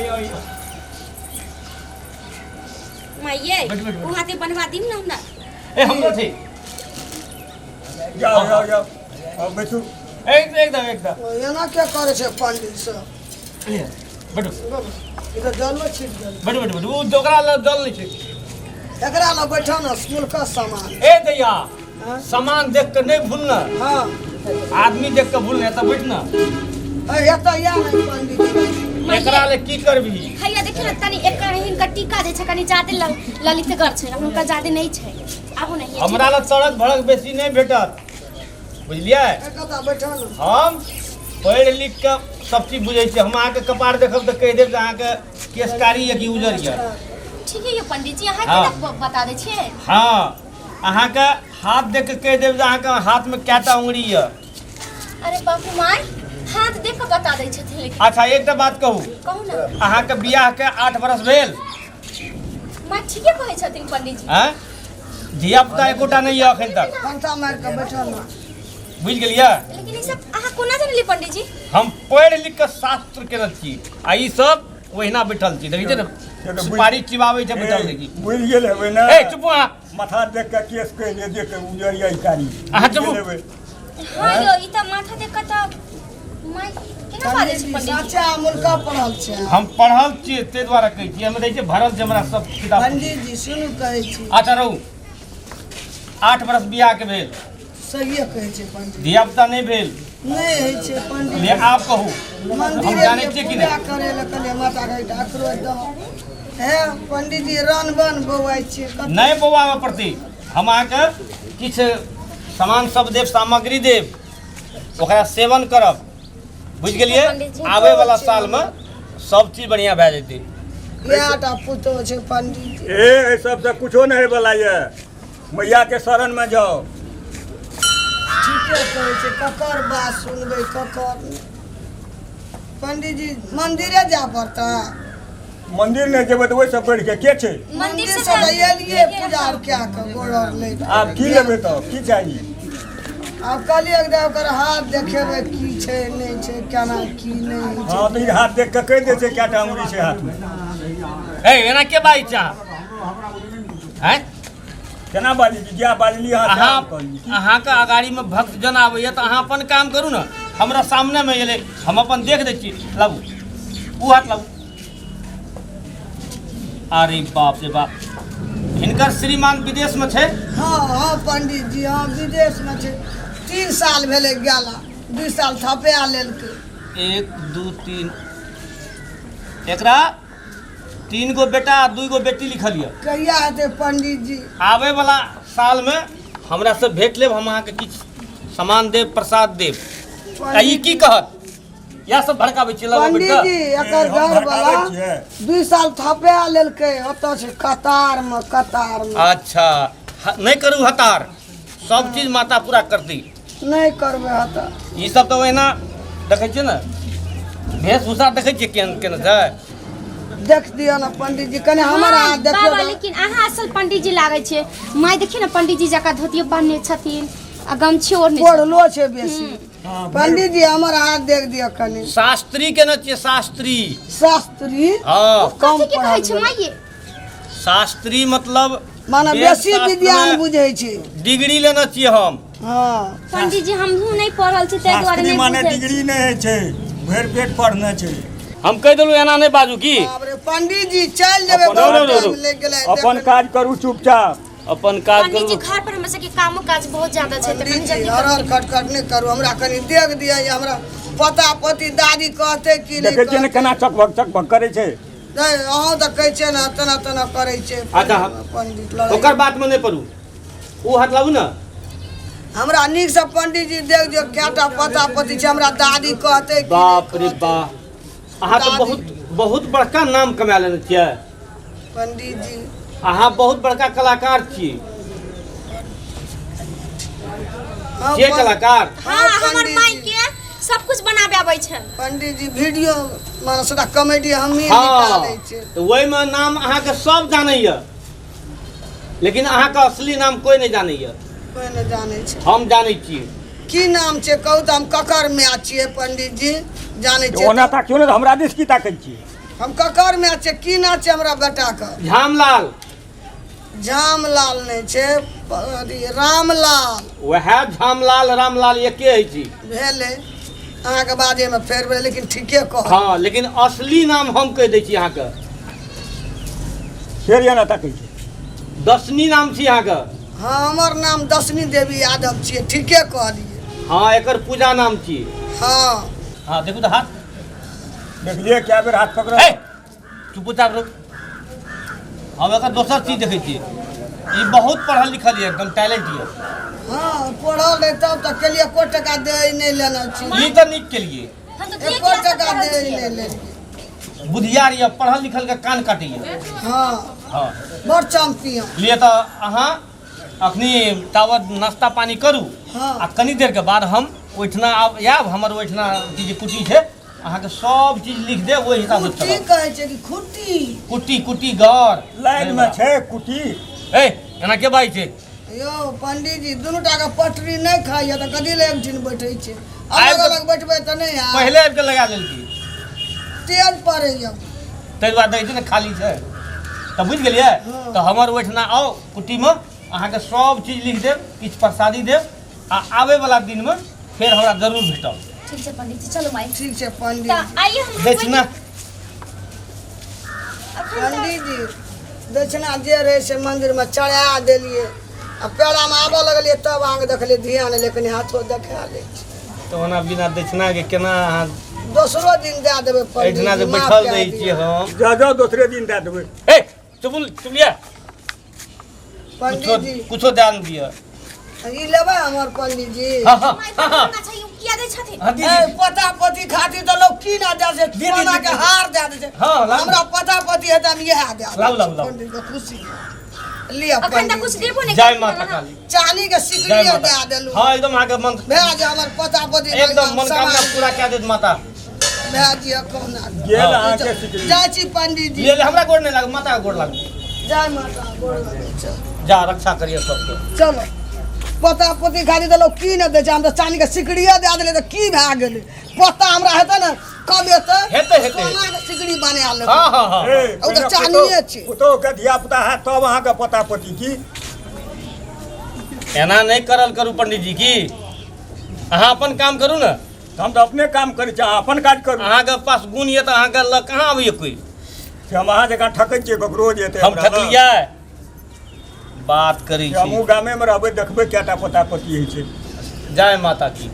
आउ, आउ। माइये बैठ, बैठ, बैठ। वहाँ ते बनवा दीम ना हमरा। ए हमरो छै। जाओ जाओ जाओ, अब बैठू। एक एकदम एकदम। एना क्या करै छै पंडित सब? बैठू। ई तऽ जलो छिट गेल। बैठू बैठू बैठू, ओ ओकरा लग जल नहि छै। एकरा लग बैठो ने, स्कूल का सामान। ए दैया। हाँ? सामान देख के नहीं भूलना। हाँ। आदमी देख के भूलना, एतऽ बैठ ना। ए, एतऽ या नहीं पंडित जी। एकरा ले की करबही? हैया देखियौ ने तनी एकर हिनकर टीका जे छै कनी जादे ललितगर छै, हुनका जादे नहि छै। आबू ने हियाँ। हमरा लग सड़क भड़क बेसी नहि भेटत, बुझलियै? ए, कतऽ बैठो ने। हम पढ़ि लिख के सब चीज बुझै छी। हम अहाँके कपार देखब तऽ कहि देब जे अहाँके केश कारी यऽ कि उजर यऽ। ठीक है यौ पंडित जी, अहाँ हाँ। केना बता दै छियै? हाँ, अहाँके हाथ देख के कहि देब जे अहाँके हाथमे कएटा उंगरी यऽ। अरे बाप रे my, हाथ देख के बता दै छथिन लेकिन। अच्छा एकटा बात कहू। कहू ने। अहाँके बियाहके 8 बरस भेल? माय ठीके कहै छथिन पंडित जी। आँय? धिया पुता एकोटा नहि यऽ एखन तक। पंखा मारि कऽ बैठल ने। बुझि गेलियै? लेकिन ई सब अहाँ कोना जानलियै पंडित जी? हम पढ़ि लिख कऽ शास्त्र केने छी आ ई सब ओहिना बैठल छी, देखै छियै ने, सुपारी चिबाबै छै बैठल देखी। बुझि गेल हेबै ने? ए चुप अहाँ। माथा देख कऽ केस कहि दे जे उजर या कारी। अहाँ चुप। बुझि गेल हेबै। हाँ यौ, ई तऽ माथा देख कऽ तऽ माय केना बाजै छै पंडित जी? साचा मुल्का पढ़ल छै। हम पढ़ल छियै ताहि दुआरे कहै छियै। हम देखै छियै भरल छै हमरा सब किताब। पंडित जी सुनू कहै छी। अच्छा रहू, 8 बरस बियाह के भेल। सहिए कहै छै पंडित। धिया पुता नहि भेल? नहि होइ छै पंडित। ले आब कहू। मंदिर हम जानै छियै कि पूजा नहि? करै लए कहलियै माता के एकटा अखरोट दहो। हे पंडित जी, रन बन बौआइ छियै कतऽ? नहि बौआबऽ पड़तै, हम अहाँके किछु सामान सब देब, सामग्री देब, ओकरा सेवन करब, बुझि गेलियै? पंडित जी। आबै वाला सालमे सब चीज बढ़िआँ भए जेतै। इएह टा पुतोह छै पंडित जी। ए एहि सबसँ कुछो नहि होइवला यऽ, मैया के शरण में जाओ। ठीके कहै छै, ककर बात सुनबै ककर नहि। पंडित जी मंदिरे जाय पड़तै? मंदिर नहि जेबै तऽ ओहिसँ बढ़ि के के छै? मंदिर से से तऽ एलियै पूजा आर कए कऽ गोड़ आर लै। आब की लेबै तऽ की चाही? आब कहलियै एकटा ओकर हाथ देखेबै की छै नहि छै, केना की नहि होइ छै। हँ तऽ ई हाथ देख कऽ कहि दै छै कएटा अंगुरी छै हाथमे। ए एना के बाजै छै अहाँ? आँय? केना बाजै छी? जे बाजली अहाँ सएह अहाँ कहलियै। अहाँके अगाड़ीमे भक्तजन आबैए तऽ अहाँ अपन काम करू ने, हमरा सामनेमे एलै हम अपन देख दै छी। लाबू ओ हाथ लाबू। अरे बाप रे बाप, हिनकर श्रीमान विदेशमे छै? हाँ हाँ पंडित जी, हाँ विदेशमे छै। 3 साल भेलै गेला, 2 साल थपा लेलकै। 1 2 3, एकरा 3 गो बेटा आ 2 गो बेटी लिखल यऽ। कहिया हेतै पंडित जी? आबै वाला सालमे हमरा से भेट लेब, हम अहाँके किछु सामान देब, प्रसाद देब। आ ई की कहत? इएह सब भड़काबै छियै लगबै पंडित बैठ जी कऽ? एकर ए, हम घर वाला भड़काबै छियै। 2 साल थपा लेलकै, ओतऽ छै कतार मे, कतार मे। अच्छा, नहि करू हतार, सब चीज माता पूरा करती। नहि करबै हतार। ई सब तऽ ओहिना देखै छियै ने, वेशभूषा देखै छियै केहन केहन छै। देख दिअ ने पंडित जी कने हमर हाँ, हाथ देखियौ बाबा तऽ। लेकिन अहाँ असल पंडित जी लागै छियै। माय देखियौ ने पंडित जी जकाँ धोतियो बान्हने छथिन आ गमछियो ओढ़ने छथिन। पढ़लो छै बेसी। पंडित जी हमर हाथ देख दिअ कनी। शास्त्री केने छियै, शास्त्री। शास्त्री? हाँ। कम कथी के कहै पढ़ल छै भेलै। माइये? शास्त्री मतलब माने वेद बेसी शास्त्र विद्वान में बुझै छै। डिग्री लेने छियै हम। हाँ। पंडित जी हमहूँ नहि पढ़ल छी ताहि दुआरे शास्त्री नहि माने बुझै छी। डिग्री नहि होइ छै, भरि पेट पढ़ने छै। हम कहि देलहुँ एना नहि बाजू की? बाप रे पंडित जी चलि जेबै, अपन बहुत रो, रो, टाइम लागि गेलै। अपन काज करू चुपचाप। अपन काज पंडित जी करू। घर पर हमरा सबके कामो काज बहुत ज्यादा छै तऽ पंडित कनि जी जल्दी हर हर करथिन। खटखट नहि करू, हमरा कनि देख दिअ, जे हमरा पता पति दादी कहतै कि नहि देखै छियै ने कहतै। केना चकभक चकभक करै छै। नहि अहूँ तऽ कहै छियै ने तेना तेना करै छै। अच्छा, पंडित लड़ाइ। ओकर बातमे नहि पड़ू, ओ हाथ लाबू ने। हमरा नीकसँ पंडित जी देख दियौ कएटा पता पति छै, हमरा दादी कहतै कि नहि बाप रे कहतै। बाप, अहाँ तऽ दादी। बहुत बहुत बड़का नाम कमा लेने छियै पंडित जी। अहाँ बहुत बड़का कलाकार छी। हाँ, छियै कलाकार? हाँ, हाँ, हमर पंडित माय जी। के सब कुछ बनाबे आबै छै। पंडित जी वीडियो माने सबटा कॉमेडी हमही हाँ, निकालै छियै। तऽ ओहिमे नाम अहाँके सब जानैया, लेकिन अहाँके असली नाम कोइ नहि जानैया। कोइ नहि जानै छै। हम जानै छियै। की नाम छै कहू तऽ, हम ककर माय छियै पंडित जी जानै छियै? ओना ताकियौ ने तऽ हमरा दिस की ताकै छियै? हम ककर माय छियै? की नाम छै हमरा बेटाके? झामलाल। झामलाल नहि छै, अथी रामलाल। वएह झामलाल रामलाल एके होइ छै। भेलै अहाँके बाजेमे फेर भेलै, लेकिन ठीके कह। हँ, लेकिन असली नाम हम कहि दै छी अहाँके। फेर एना तकै छै। दसनी नाम छी अहाँके। हँ, हमर नाम दशनी देवी यादव छियै, ठीके कहलियै। हँ, एकर पूजा नाम छी। हँ हँ, देखू तऽ हाथ। देखलियै कए बेर हाथ पकड़ल। हे, चुपचाप रुक। हम एकर दोसर चीज देखै छियै, ई बहुत पढ़ल लिखल यऽ, एकदम टैलेंट यऽ। हँ, पढ़ल रहै तब तऽ केलियै, एको टका दै नहि लेने छी। ई तऽ नीक केलियै। हम तऽ एको टका दै नहि लेलियै। बुधियार यऽ, पढ़ल लिखल के कान काटैए। हँ हँ, बड़ चैम्पियन। लिए तऽ अहाँ अखनी तावत नाश्ता पानी करू। हँ। आ कनी देर के बाद हम ओहिठिना आब आयब, हमर ओहिठिना अथी जे कुटी छै, अहाँके सब चीज लिख देब, ओहि हिसाब से कुट्टी चलब। कहै छै कि खुट्टी? कुटी, कुटी घर लाइन मे छै कुटी। ए, एना के बाजै छै? यौ पंडीजी, दुनू टा के पटरी नहि खाइए तऽ कथी लए एक ठिन बैठै छै? आबि अलग कऽ- अलग बैठबै तऽ नहि हैत। पहिले आबि कऽ लगा लेलकी। तेज पड़ैए। ताहि दुआरे देखै छियै ने खाली छै तऽ बुझि गेलियै। हँ। तऽ हमर ओहिठिना आउ कुटीमे, अहाँके सब चीज लिख देब, किछु प्रसादी देब आ आबै वला दिनमे फेर हमरा जरूर भेटब। ठीक छै पंडीजी, चलू माई। ठीक छै पंडीजी। तऽ आइए हम दक्षिणा। अखन तऽ पंडीजी, दक्षिणा जे रहै से मंदिरमे चढ़ा देलियै आ पेड़ामे आबऽ लगलियै तब अहाँके देखलियै, ध्यान एलै, कनि हाथो देखा लै छी। तऽ ओना बिना दक्षिणाके केना अहाँ दोसरो दिन दए देबै एहिठिना जे पंडीजी, माफ बैठल कए रहै दियौ। छियै हम। जा जाउ, दोसरे दिन दए देबै। हे चुपुल चुपलिया, कुछो पंडीजी, कुछो दए नहि दिअ। ई लेबै हमर पंडीजी? हँ हँ। माई हँ हँ। बड़ छै, किया दै छथिन? हँ, दी, ए, दी। पोता पोती खातिर तऽ लोक की ना दए छै, दी, दी, सोना दी, के दी। हार दए दै छै। हँ, लाउ। हमरा पोता पोती हेतै, हम इएह दए देबै। लाउ, लाउ, लाउ। पंडीजी के खुशी लिअ। अखन तऽ पंडीजी, कुछ देबो नहि जय करथिन माता अहाँ। काली। चानी के जय सिकड़िए माता। दए देलहुँ। हँ, एकदम अहाँके मन भए जे हमर पोता पोती एकदम मनोकामना पूरा कए देत माता। भए जिय कहुना। गेल हँ। अहाँके सिकरी। जाइ छी पंडीजी। ले ले, हमरा गोड़ नहि लागू, माता के गोड़ लागू। जय माता, गोड़ लगै छै। जा, रक्षा करिए सबके। चलो, पोता पोती खातिर तऽ लोक की नहि दै छै, हम तऽ चानी के सिकड़िए दए देलियै तऽ की भए गेलै? पोता हमरा हेतै ने, कमेतै। हेतै, हेतै। सोना के सिकड़ी बना लेबै। हँ हँ हँ। ए, ओ तऽ पहिने चानिये छै। पुतोहु के धिया पुता हैत तब अहाँके पोता पोती की। एना नहि करल करू पंडीजी, की अहाँ अपन काम करू ने। हम तऽ अपने काम करै छी, अहाँ अपन काज करू। अहाँके पास गुण यऽ तऽ अहाँके लग कहाँ आबैए कोइ? से हम अहाँ जकाँ ठकै छियै ककरो जे एतै हम हमरा लग? ठकलियै? बात करै से हमहूँ छी। गामेमे रहबै, देखबै कएटा पोता पोती होइ छै। जय माता की।